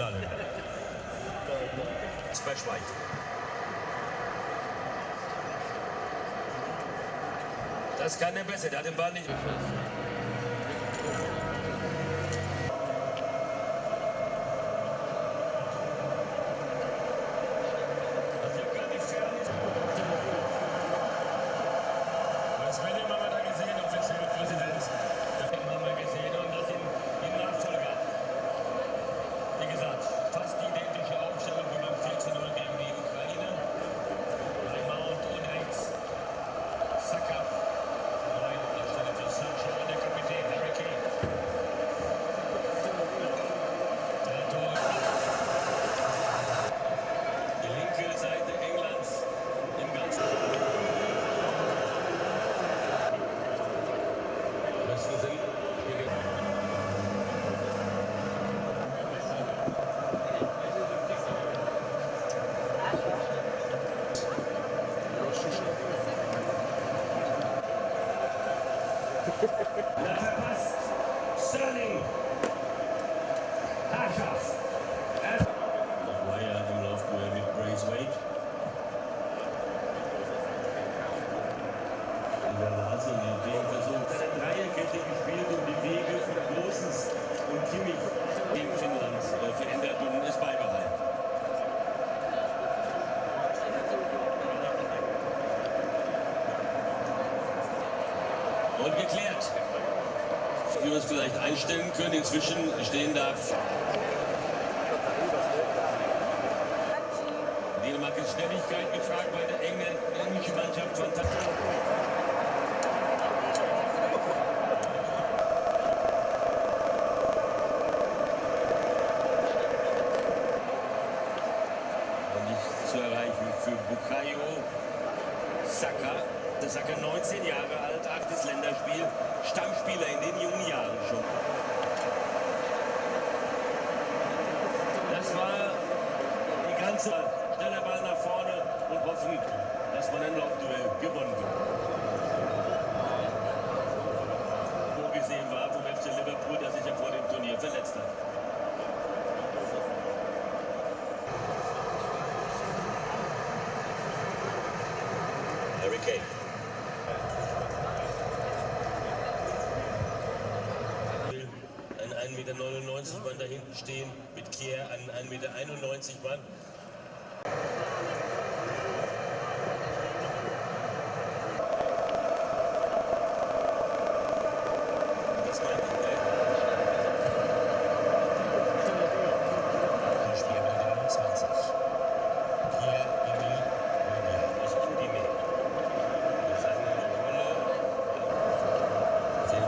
Internationalen. Smash White. Das kann er besser, der hat den Ball nicht. Und geklärt. Wie wir es vielleicht einstellen können, inzwischen stehen da. Dänemark ist Schnelligkeit gefragt bei der englischen Mannschaft von Nicht zu erreichen für Bukayo Saka. Der Saka 19 Jahre alt, achtes Länderspiel, Stammspieler in den jungen Jahren schon. Das war die ganze schneller Ball nach vorne und hoffen, dass man ein Laufduell gewonnen wird. Vorgesehen war vom FC Liverpool, der sich ja vor dem Turnier verletzt hat. Harry Kane. Ein 1,99 Meter Mann da hinten stehen, mit Kier ein 1,91 Meter Mann.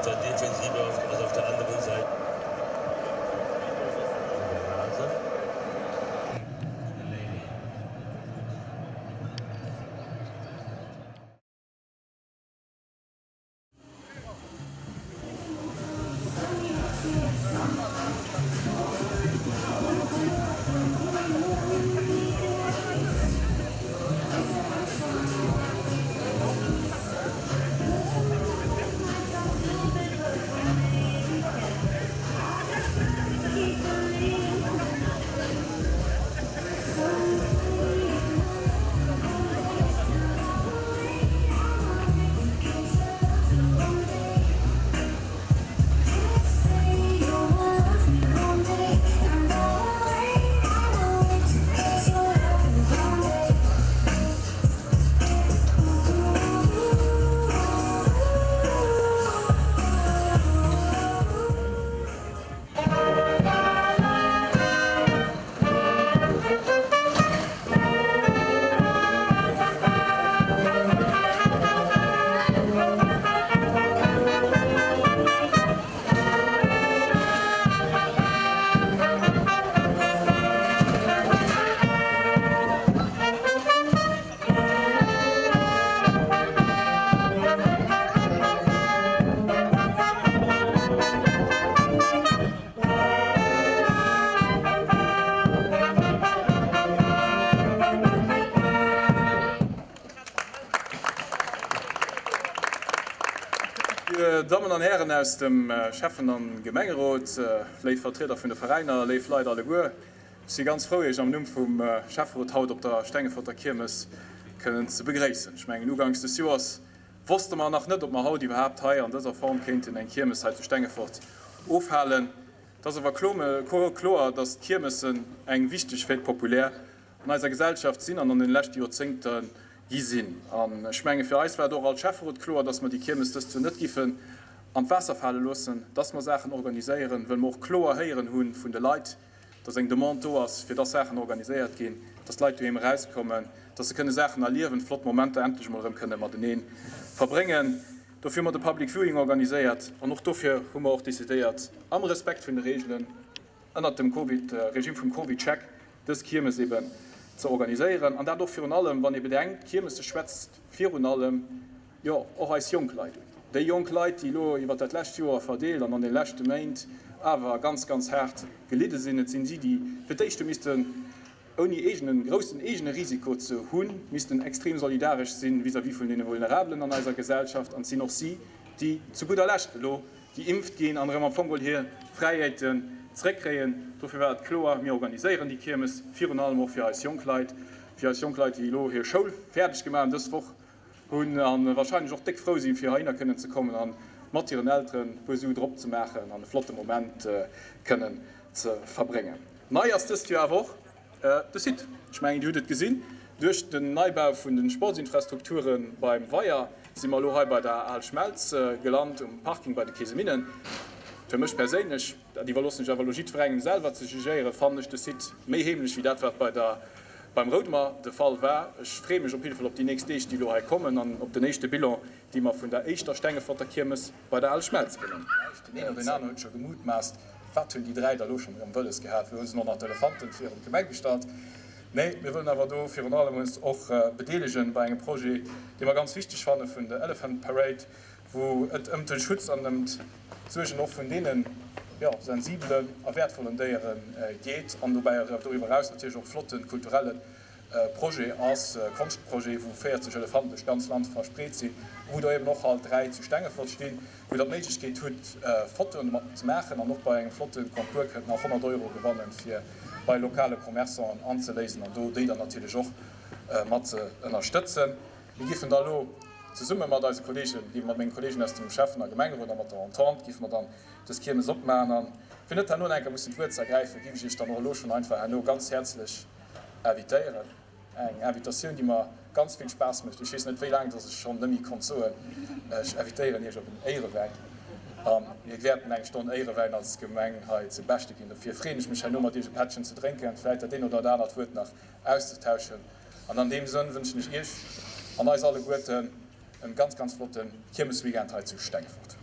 Defensive als auf der anderen Seite. Dir Dammen an Hären aus dem Schäffen an Gemengerot, léif Vertrieder vun de Veräiner, léif Leit alleguer. Ech si ganz frou, Iech am Numm vum Schäfferot haut op der Stengeforter Kiermes kënnen ze begréissen. Ech mengen, uganks des Joers wosste mer nach net, ob mer haut iwwerhaapt hei an dëser Form kéinten eng Kiermes hei zu Stengefort ofhalen. Et ass awer kloer, dass d'Kiermessen eng wichteg Fête populaire an eiser Gesellschaft sinn an an den leschte Joerzéngte gi sinn. An ech menge fir eis war et och als Schäfferot kloer, dass mer déi Kiermes dëst Joer net giffen an d'Waasser fale loossen, dass mer Saachen organiséieren, wëll mer och kloer héieren hu vun de Leit, dass eng Demande do ass, fir dass Saachen organiséiert ginn, dass d'Leit doheem erauskommen, dass se kënne Saachen erliewen, flott Momenter endlech emol erëm kënne matenee verbréngen. Dofir hu mer de Public Viewing organiséiert an och dofir hu mer och decidéiert, am Respekt vun de Reegelen, ënnert dem Covid, Regime vum CovidCheck, dës Kiermes eben ze organiséieren. An dat och virun allem, wann ee bedenkt, d'Kiermes schwätzt virun allem, jo, och eis jonk Leit un. Déi jonk Leit, déi elo iwwert dat lescht Joer verdeelt an an de leschte Méint awer ganz, ganz haart gelidde sinn. Et sinn si, déi fir d'éischt hu missten, ouni eegenen, groussen eegene Risiko ze hunn, missten extrem solidaresch si vis-à-vis vun deene Vulnerabelen an eiser Gesellschaft. An et sinn och si, déi zu gudder Lescht elo geimpft ginn an erëm am Fong geholl hir Fräiheeten zréckkréien. Dofir war et kloer, mir organiséieren déi Kiermes virun allem och fir eis jonk Leit, fir eis jonk Leit, déi elo hir Schoul fäerdeg gemaach hunn dës Woch hunn a wahrscheinlech och déck frou sinn, fir heihinner kënnen ze kommen a mat hiren Elteren e puer Su drop ze maachen an e flotte Moment kënnen ze verbréngen. Nei ass dëst Joer awer och de Site. Ech mengen, Dir hutt et gesinn, duerch den Neibau vun de Sportsinfrastrukture beim Weier si mer elo hei bei der Al Schmelz gelant, um Parking bei de Keeseminnen. Fir mech perséinlech, dat iwwerloossen ech awer elo jiddwerengem selwer ze jugéieren, fannen ech de Site méi heemlech wéi dat, wat bei der beim Roudemer de Fall war. Ech freeë mech op jidde Fall op déi nächst Deeg, déi elo hei kommen, an op den éischte Bilan, dee mer vun der éischter Stengeforter Kiermes bei der Al Schmelz kënnen. Den een oder deen aneren huet scho gemutmaasst, Wat hunn déi 3 da lo schonn erëm wëlles gehat? Wou hu se och nach d'Elefanten virun d'Gemeng gestallt? Nee, mir wëllen awer do virun allem eis och bedeelegen bei engem Projet, dee mer ganz wichteg fanne vun der Elephant Parade, wou et ëm de Schutz an ëm d'Suergen och vun deene, jo, sensibelen a wäertvollen Déiere geet an dobäi doriwwer eraus natierlech och flotte kulturelle Projet ass e Konschtprojet, wou 40 Elefanten duerch d'ganz Land verspreet sinn, wou der eben och alt 3 zu Stengefort stinn, wou der d'Méiglechkeet hutt Fotoen domat ze maachen an och bei engem flotte Concours kënnt nach 100 Euro gewannen, fir bei lokale Commerçanten anzeléisen an do déi dann natierlech och mat ze ënnerstëtzen. Mir giffen da lo zesumme mat eise Kollegen, géife mat menge Kollegen aus dem Schäffen a Gemengerot a mat der Entente, géife mer dann dës Kiermes opmaachen. An fir net herno nach eng Kéier mussen d'Wuert ze ergräifen, géif ech Iech dann och elo schonn einfach herno ganz häerzlech invitéieren. Eng Invitatioun, déi mer ganz vill Spaass mécht. Ech weess net, wéi laang dass ech schonn nëmme konnt soen, ech invitéieren Iech op en Éierewäin. A mir wäerten eng Stonn Éierewäin als Gemeng hei zum Beschte ginn. Dofir freeën ech mech, herno mat Iech e Pättchen ze drénken, vläicht dat eent oder dat anert Wuert nach auszetauschen. An an deem Sënn wënschen ech Iech an eis alleguerten en ganz, ganz flotte Kiermesweekend hei zu Stengefort.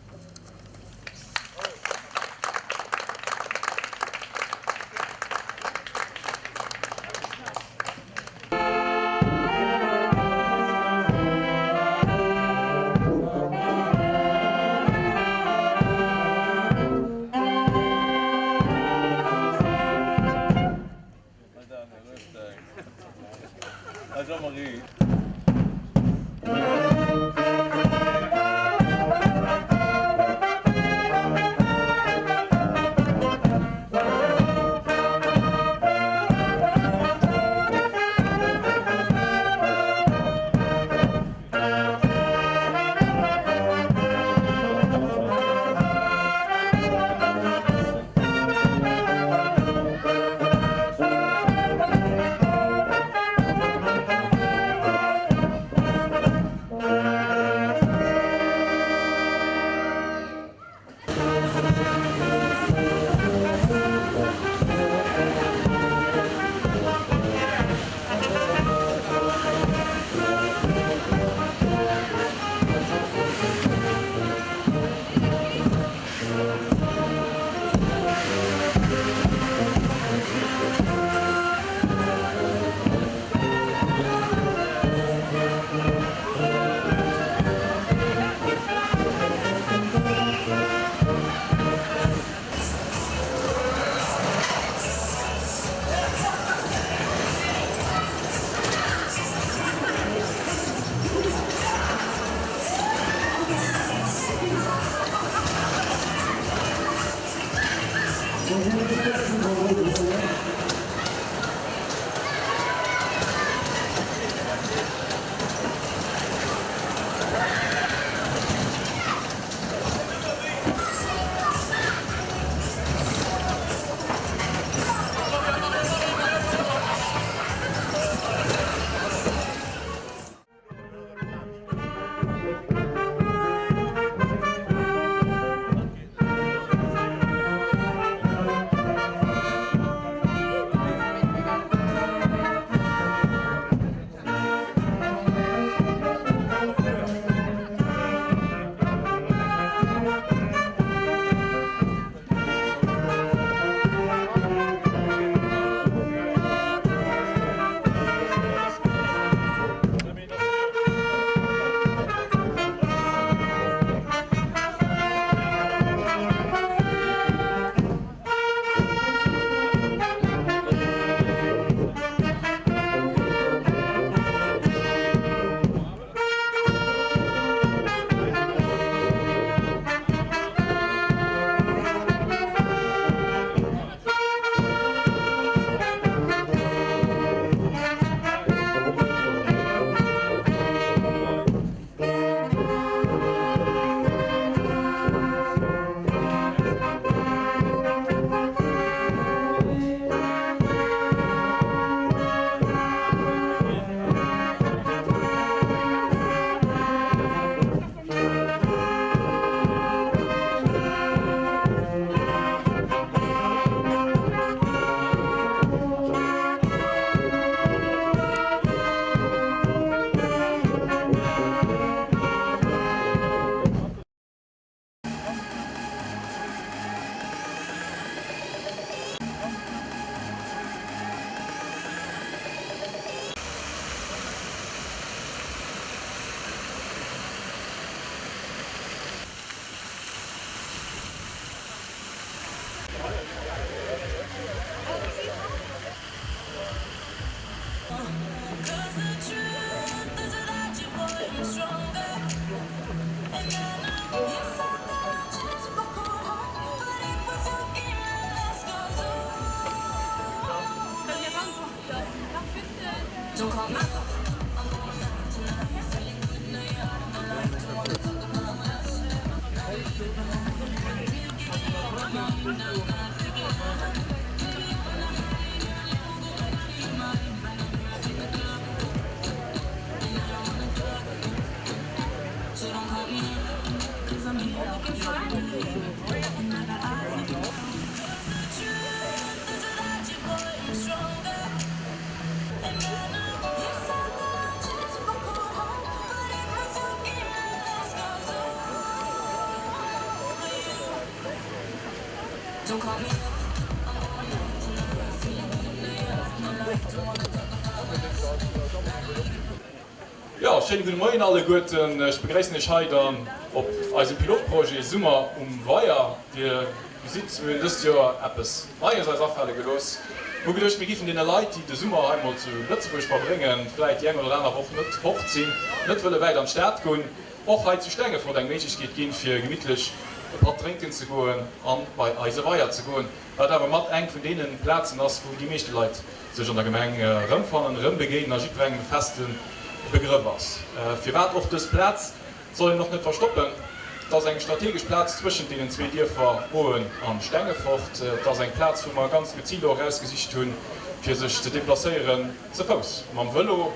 Jo, schéine gudde Moien alleguerten. Ech begréissen Iech hei dann op eisem Pilotprojet Summer um Weier. Dir gesitt, mir hunn dëst Joer eppes Neies eis afale gelooss. Mir hu geduecht, mir giffen deene Leit, déi de Summer hei mol zu Lëtzebuerg verbréngen, vläit déi eng oder aner Woch net fort sinn, net wëlle wäit an d'Stad goen, och hei zu Stengefort eng Méiglechkeet ginn, fir gemittlech e Patt drénken ze goen an bei eise Weier ze goen, wat awer mat eng vun deene Plazen ass, wou déi meeschte Leit sech an der Gemeng erëmfannen, erëmbegéinen a jiddwerengem e feste Begrëff ass. Firwat och dës Plaz, soll een och net verstoppen. Et ass eng strategesch Plaz zwëschent deenen zwee Dierfer Oen a Stengefort. Et ass eng Plaz, wou mer ganz geziilt och erausgesicht hunn, fir sech ze deplacéieren ze Fouss, mam Vëlo,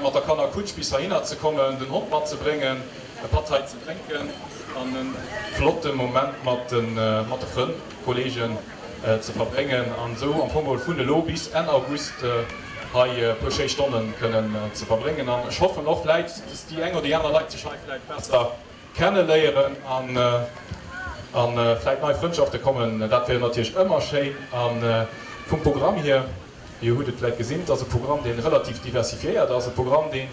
mat der Kannerkutsch bis heihinner ze kommen, den Hond matzebréngen, e Patt hei ze drénken an e flotte Moment mat de Frënn, Kollegen ze verbréngen an esou am Fong geholl vun elo bis Enn August hei e puer schéi Stonne kënnen ze verbréngen. An ech hoffen och vläit, dass déi eng oder déi aner Leit sech hei vläit besser kenne léieren an vläit nei Frëndschafte kommen. Dat wier natierlech ëmmer schéin. A vum Programm hier, Dir hutt et vläit gesinn, et ass e Programm, dee relativ diversifiéiert ass, e Programm, deen,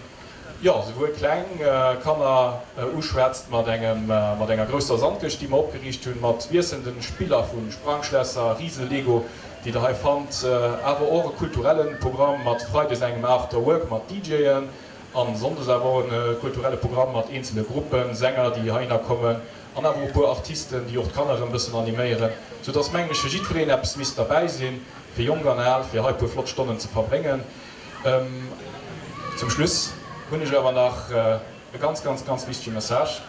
jo, souwuel kleng Kanner uschwätzt mat engem, mat enger grousser Sandkëscht, déi mer opgeriicht hunn, mat wiesselnden Spiller vu Sprangschlässer, Riese-Lego, déi Der hei fannt, awer och e kulturellen Programm mat freides engem After Work mat DJen an sonndes awer och e kulturelle Programm mat eenzele Gruppen, Sänger, déi heihinner kommen an awer och e puer Artisten, déi och d'Kanner erëm bëssen animéieren, sou dass, mengen ech, fir jiddwereen eppes misst derbäi sinn, fir Jonk an Al, fir hei e puer flott Stonnen ze verbréngen. Zum Schluss hunn ech awer nach e ganz, ganz, ganz wichtege Message,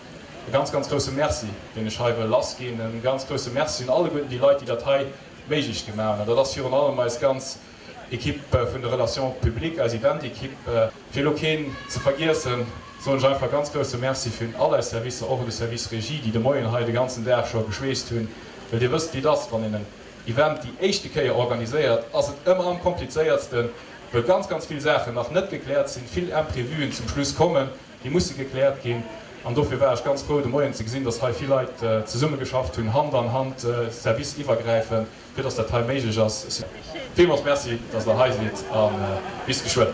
e ganz, ganz grousse Merci, deen ech hei wëll lassginn, e ganz grousse Merci un alleguerten déi Leit, déi dat hei méiglech gemaach hunn. An dat ass virun allem eis ganz Equipe vun de Relations publiques, eis Event-Equipe. Fir elo keen ze vergiessen, soen ech einfach ganz grousse Merci fir un all eis Servicer, och un de Service Régie, déi de Moien hei de ganzen Dag scho geschweesst hunn, well Dir wësst, wéi et ass, wann een en Event déi éischte Kéier organiséiert, ass et ëmmer am komplizéiertsten, wëll ganz, ganz vill Saachen nach net gekläert sinn, vill Imprévuen zum Schluss kommen, déi musse gekläert ginn. An dofir war ech ganz frou, de Moien ze gesinn, dass hei vill Leit zesummegeschafft hunn, Hand an Hand, serviceiwwergräifend, fir dass dat hei méiglech ass. Villmools Merci, dass Der hei sidd a bis geschwënn.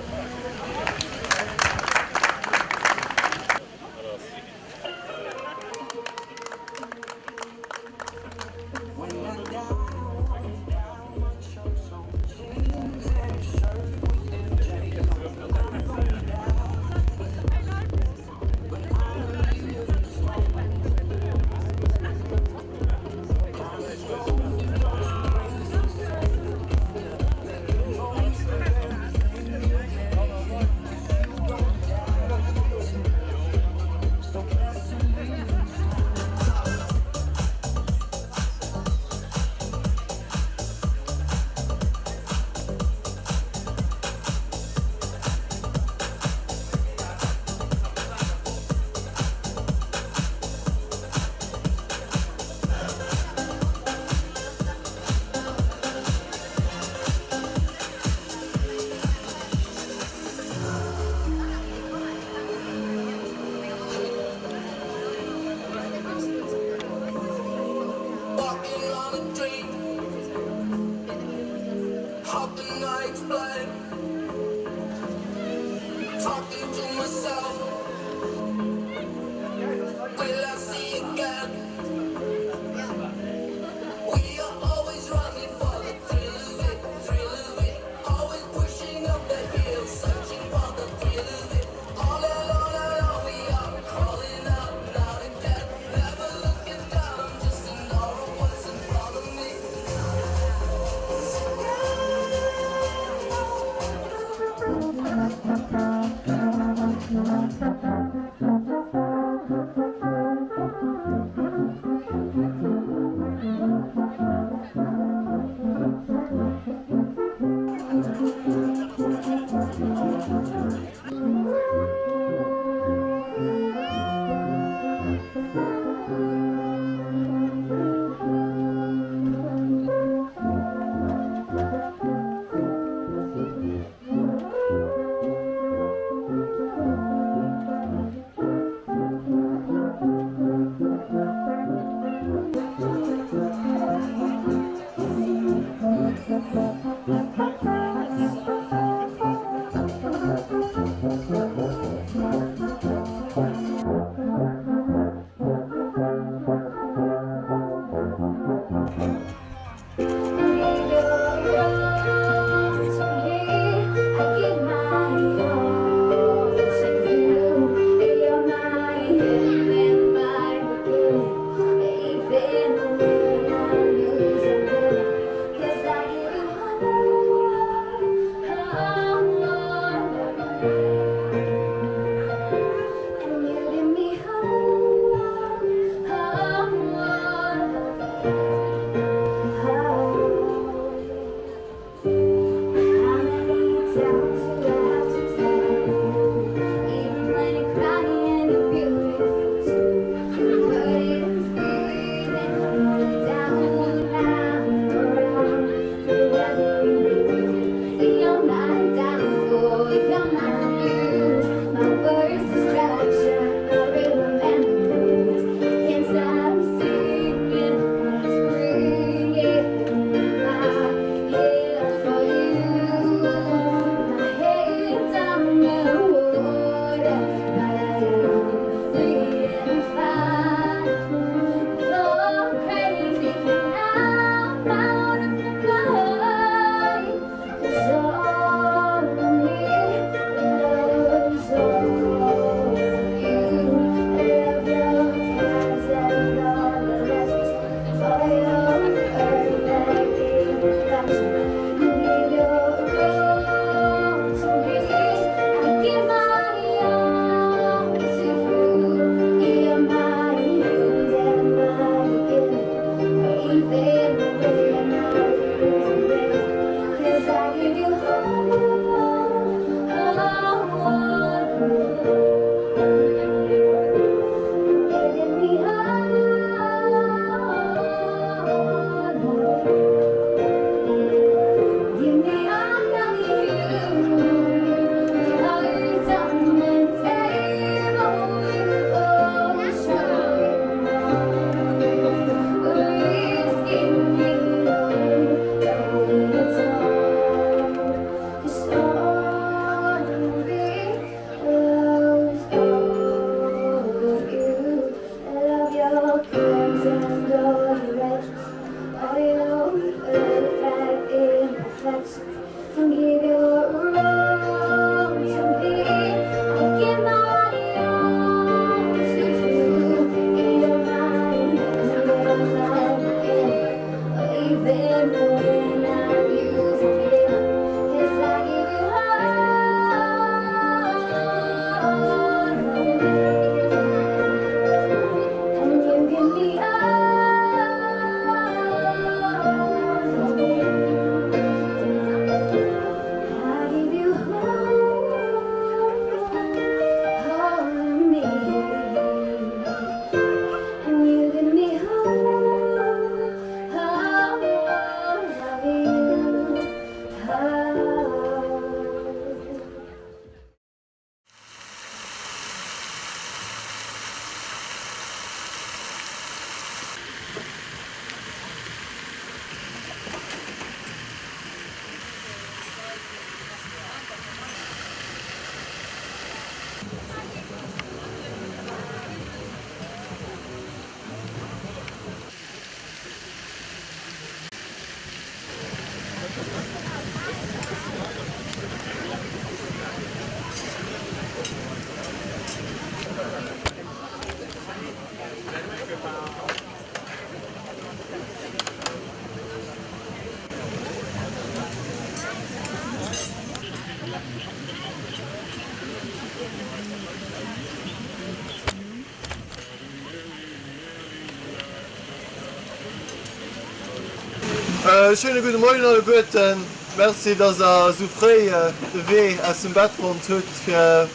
Schéine gudde Moien alleguerten. Merci, dass der esou fréi de Wee aus dem Bett fonnt hutt, fir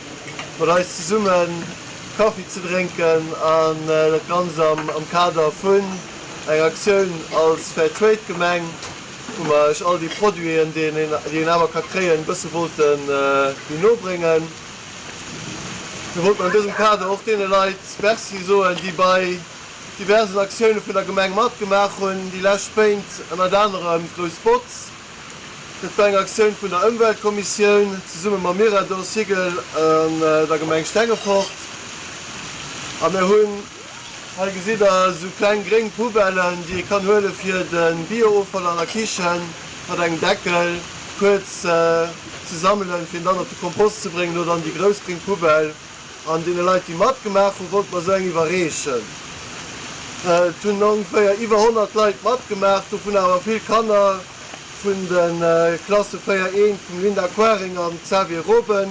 mat eis zesumme Kaffi ze drénken an dat Ganzt am Kader vun enger Aktioun als Fair Trade Gemeng, wou mer iech all déi Produiten, déi een awer ka kréien, e bësse wollte méi no bréngen. Mir wollten an dësem Kader och deene Leit Merci soen, déi bei diversen Aktioune vun der Gemeng matgemaach hunn, déi lescht Méint, ënnert anerem d'Grouss Botz. Dat war eng Aktioun vun der Ëmweltkommissioun zesumme mam Mirador Sigel an der Gemeng Stengefort. A mir hunn, hei gesitt der esou kleng gréng Poubellen, déi ee kann huele fir de Biooffall an der Kichen mat engem Deckel kuerz ze sammelen, fir en dann op de Kompost ze bréngen oder an déi grouss gréng Poubelle. An deene Leit, déi matgemaach hunn, wollte mer esou eng iwwerreechen. Et hunn ongeféier iwwer 100 Leit matgemaach, dovun awer vill Kanner vun de Klasse 4 I vum Linda Quaring an Xavier Roben.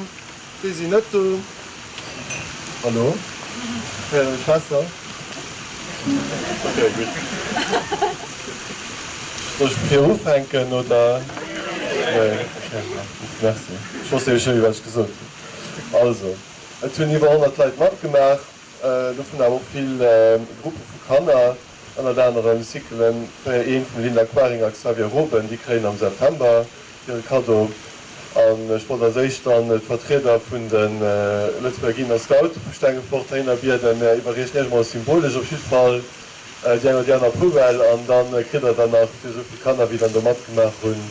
Déi sinn net do. Hallo? Héiere mech besser? Ok, gutt. Soll ech vir ufänken oder? Nee, ok, merci. Ech wosst nämlech net méi, wat ech gesot hunn. Also, et hunn iwwer 100 Leit matgemaach, dovun awer och vill Gruppe vu Kanner, ënnert anerem Cycle 4 I vum Linda Quaring a Xavier Roben, déi kréien am September hire Kaddo. An ech wollt als éischt dann d'Vertrieder vun de Lëtzebuerger Guiden a Scoute vu Stengefort heihinner bieden. Mir iwwerreechen Iech emol symbolesch op jiddwer Fall Déi eng oder déi aner Poubelle an dann kritt der dann nach fir esou vill Kanner wéi dann do matgemaach hunn.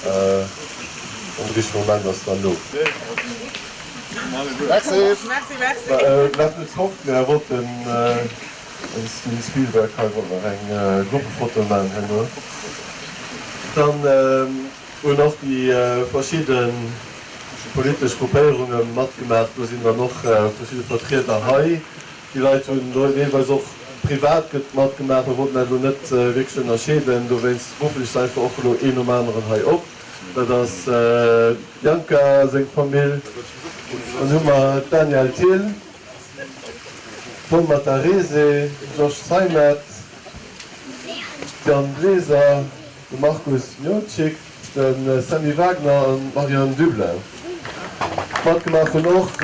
An de richtege Moment ass dann lo. Merci. Laf net fort, mir wollten den Steven Spielberg hei wollt nach eng Gruppefoto maan herno. Dann hunn och déi verschidde politesch Gruppéierunge matgemaach. Do sinn dann och verschidde Vertrieder hei. Déi Leit hunn do deelweis och privat gëtt matgemaach. Mir wollten dat elo net wierklech ënnerscheeden, dowéinst ruffen ech se einfach och elo een nom aneren hei op. Dat ass d'Bianca seng Famill. Dann hu mer d'Danièle Thill, Tom Matarrese, Georges Zeimet, d'Diane Bleser, de Markus Miocik, De Sammy Wagner an d'Marianne Dublin. Matgemaach hunn och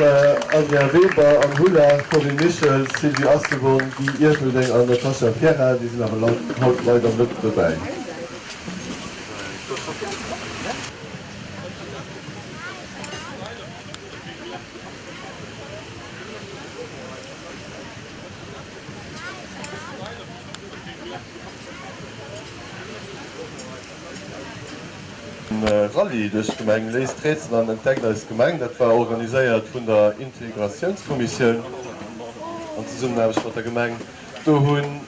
Adrien Weber, Anne Hullard, Corinne Michels, Sylvie Asselborn, Guy Erpelding an Natasha Pierrin. Déi sinn awer haut leider net dobäi. Rallye duerch d'Gemeng, Léist d'Rätsel an entdeckt eis Gemeng. Dat war organiséiert vun der Integratiounskommissioun an Zesummenaarbecht mat der Gemeng. Do hunn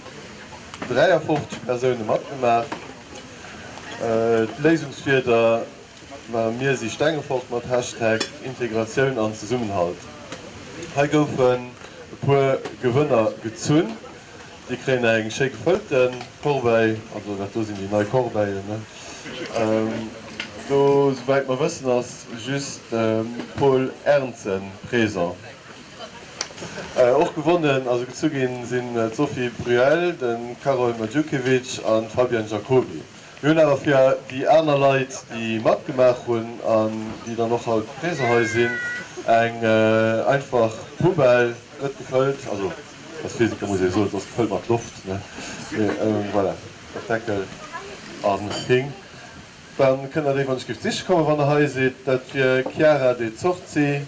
53 Persoune matgemaach. D'Léisungswierder waren Mir si Stengefort mat Hashtag Integratioun an Zesummenhalt. Hei goufen e puer Gewënner gezunn. Déi kréien eng schéi gefëllte Corbeille, also dat do sinn déi nei Corbeillen, ne? Do, souwäit mer wëssen, ass just de Paul Ernzen présent. Och gewonnen, also gezu ginn, sinn d'Sophie Bruel, de Karol Majewkiewicz an d'Fabienne Jacoby. Mir hunn awer fir déi aner Leit, déi matgemaach hunn an déi dann och haut présent hei sinn, eng einfach Poubelle, net gefëllt, also Als Physiker muss ee soen, et ass gefëllt mat Loft, ne? Mee voilà, mat Deckel a Hing. Dann kënnt der déi, wann ech géif siche kommen, wann der hei sidd. Dat wier Chiara De Zorzi,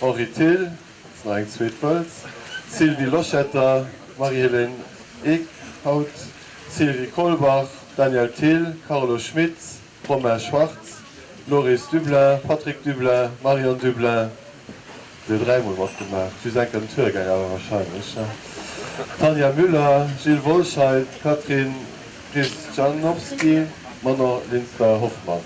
Henri Thill, dat ass nach eng zweet Wëlz, Sylvie Loschetter, Marie-Hélène Eekhout, Sylvie Kolbach, Daniel Thill, Carlo Schmitz, Romain Schwartz, Loris Dublin, Patrick Dublin, Marion Dublin, Déi huet dräimol matgemaach, just eng Kéier den Tour gaang awer wahrscheinlech, Tanja Müller, Gilles Wollscheid, Catherine Krzyzanowski, Manon Linster-Hoffmann.